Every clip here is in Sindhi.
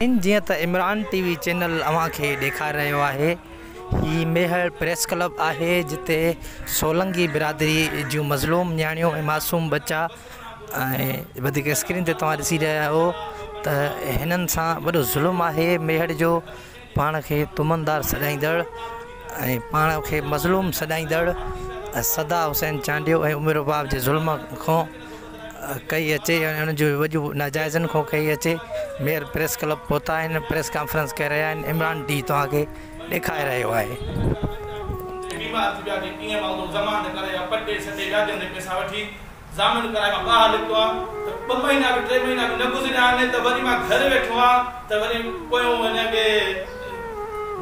جيئن ته عمران ٽي وي چينل اوهان کي ڏيکاري رهيو آهي هي ميهڙ پريس ڪلب آهي جتي سولنگي برادري جون مظلوم نياڻيون ۽ معصوم ٻچا ۽ وڌيڪ اسڪرين تي توهان ڏسي رهيا آهيو ته هنن سان وڏو ظلم آهي ميهڙ جو پاڻ کي تمندار سڏائيندڙ ۽ پاڻ کي مظلوم سڏائيندڙ صدا حسين چانڊيو ۽ عمر رباب جي ظلم کان ڪئي اچي ۽ انهن جون وڏيون ناجائزين کان ڪئي اچي ميئر پريس ڪلب پهتا آهن پريس ڪانفرنس ڪري رهيا آهن عمران ڊي توهان کي ڏيکاري رهيو آهي. بيمار ٿي ويا جي ڪيئن مان اتو ضمانت ڪرائي آ پٽي سٽي وياجن تي پئسا وٺي ضامن ڪرائي مان ٻاهر نڪتو آن ته ٻه مهينا به ٽي مهينا به نه گذريا آهن ته وري مان گهر ويٺو آن ته وري پويون هن کي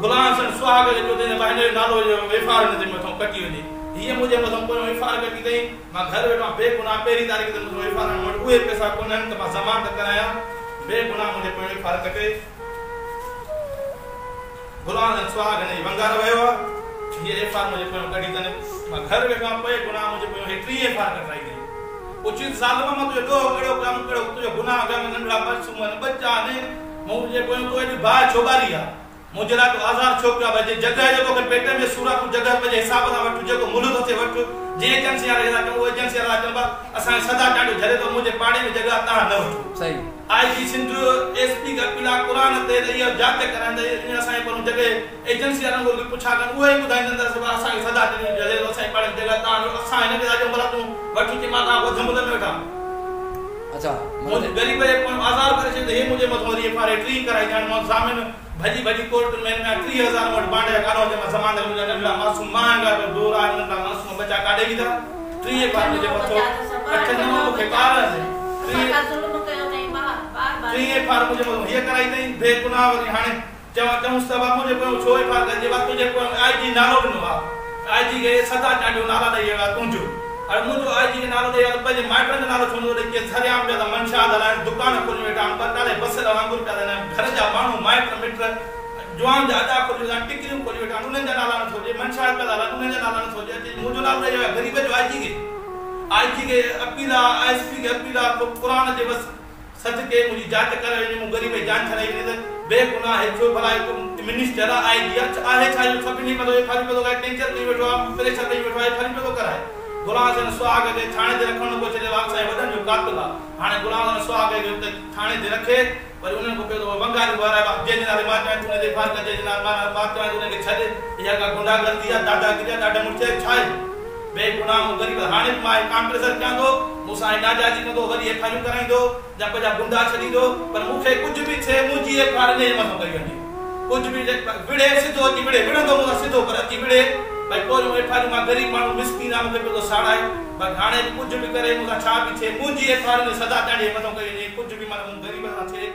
غلام حسين سهاڳ جو چيو اٿئي ته ڀاء هن جو نالو ايف آر هن جي مٿان ڪٽي وڃي هيء منهنجي مٿان پويون ايف آر ڪٽي اٿئي. مان گهر ويٺو آهيان بي گناهه پهرين تاريخ تي منهنجو ايف آر مون وٽ اهي پئسا ڪونهن ته مان ضمانت ڪرايان بي گناهه منهنجي پويان ايف آر ڪٽي غلام حسين سهاڳ هن جي ونگار ويو آهي هيء ايف آر منهنجي پويان ڪڍي اٿن مان گهر ويٺو آهيان بي گناهه منهنجي پويان هي ٽين ايف آر ڪٽرائي اٿئي پوء چيس ظالم مان تنهنجو ڏوهه ڪهڙو ڪيم ڪهڙو تنهنجو گناهه ڪيم ننڍڙا معصوم آهن ٻچا آهن منهنجي پويان تو ايڏي باهه ڇو ٻاري آهي. منهنجي لاء تو آزار ڇو ڪيو آهي؟ ڀئي جنهن جڳهه جو توکي پيٽ ۾ سور آهي، تون جڳهه پنهنجي حساب سان وٺ، جيڪو ملهه ٿو ٿئي وٺ. جنهن ايجنسي واري کي ٿا چئون، اهو ايجنسي وارا ٿا چون ڀا اسان کي سدا چانڊيو جهلي ٿو، منهنجي پاڙي ۾ جڳهه تهان نه وٺو. آء جي سنڌ، ايس پي کي اپيل آهي قرآن تي ته اها جاچ ڪرائين ته ائين اسان جي پرون جڳهه ايجنسي وارن کان رڳي پڇا ڪن، اهي ئي ٻڌائيندن ته ڀا اسان کي سدا چانڊيو جهلي ٿو، اسان جي پاڙي ۾ جڳهه تهان نه وٺو. اسان هن کي ٿا چئون ڀلا تون وٺ، چي مان تهان کان وڌ ملهه ۾ وٺان. منهنجي غريب جي پويان آزار ڪري ڇڏيو ته هي منهنجي مٿان وري ايف I R ٽين ڪرائي ڄاڻ مان ضامن ڀڄي ڀڄي ڪورٽن ۾ هن 30 هزار مون وٽ بانڊ جا ڪانه هجن مان ضمانت منهنجا ننڍڙا معصوم مهانگا جو دور آهي ننڍڙا معصوم ٻچا ڪاڏي ويندا 30 ايف I R منهنجي مٿو اٺ نو مون کي ٻار آهن 30 ايف I R منهنجي مٿو هيء ڪرائي اٿئي بي گناهه وري هاڻي چوان چئونس ته وا منهنجي پويان ڇو ايف I R ڪجي وا تنهنجي پويان آء جي نالو ڏنو آ آء جي کي سدا چانڊيو نالا ڏئي ويو آ تنهنجو اڙي منهنجو آء جي کي نالو ڏئي ويو آ ته پنهنجي مائٽن جو نالو ڇو نٿو ڏئي ڪي سرعام پيا ٿا منشيات هلائن دڪان کولي ويٺا آهن پرٽالي بصر وانگر پيا ٿا هلائن گهر جا ماڻهو مائٽ مٽ جوان جا اڏا کولي ويٺا آهن ٽڪريون کولي ويٺا آهن انهن جا نالا نٿو ڏئي منشيات پيا ٿا هلائن انهن جا نالا نٿو ڏئي اچي منهنجو نالو ڏئي ويو آ غريب جو آء جي کي آء جي کي اپيل آ ايس پي کي اپيل آ قرآن جي بس صدقي منهنجي جاچ ڪرائي وڃي مون غريب جي جان ڇڏائي وڃي ته بي گناهه هي ڇو ڀلا هڪ منسٽر آ آء جي آ آهي ڇا اهو سڀني مٿو ايف I R پيو ٿو ڪرائي ٽينچر ڪئي ويٺو آ پريشر ڏئي ويٺو آ ايف I R پيو ٿو ڪرائي غلام حسين سهاڳ کي ٿاڻي تي رکڻ نه پيو ڇڏي واڪ سائين وڏن جو قاتل آ هاڻي غلام حسين سهاڳ کي اتي ٿاڻي تي رکي وري انهن کان پيو ٿو ونگاريون وهرائي واڪ جنهن جي نالي مان چوان ٿو ان تي ايف I R ڪر جنهن جي نالي مان چوان ٿو ان کي ڇڏ اها ڪا غنڊا گردي آ داداگيري آ ڏاڍ مڙسي آ ڇا آهي بي گناهه مون غريب هاڻي به مان هي ڪامپريسر ڪيان ٿو، مون سان هي ناجائزي ڪندو، وري ايف I آرون ڪرائيندو يا پنهنجا غنڊا ڇڏيندو، پر مون کي ڪجهه به ٿئي منهنجي ايف I R انهيء جي مٿان ڪئي وڃي. ڪجهه به وڙهي سڌو اچي وڙهي، وڙهندو مون سان سڌو پر اچي وڙهي، ڀئي پوريون ايف I آرون مان غريب ماڻهو مسڪين آ مون کي پيو ٿو ساڙائي، باقي هاڻي به ڪجهه به ڪري مون سان ڇا به ٿئي منهنجي ايف I R انهيء سدا چانڊيي جي مٿان ڪئي وڃي، ڪجهه به معنيٰ مون غريب سان ٿئي.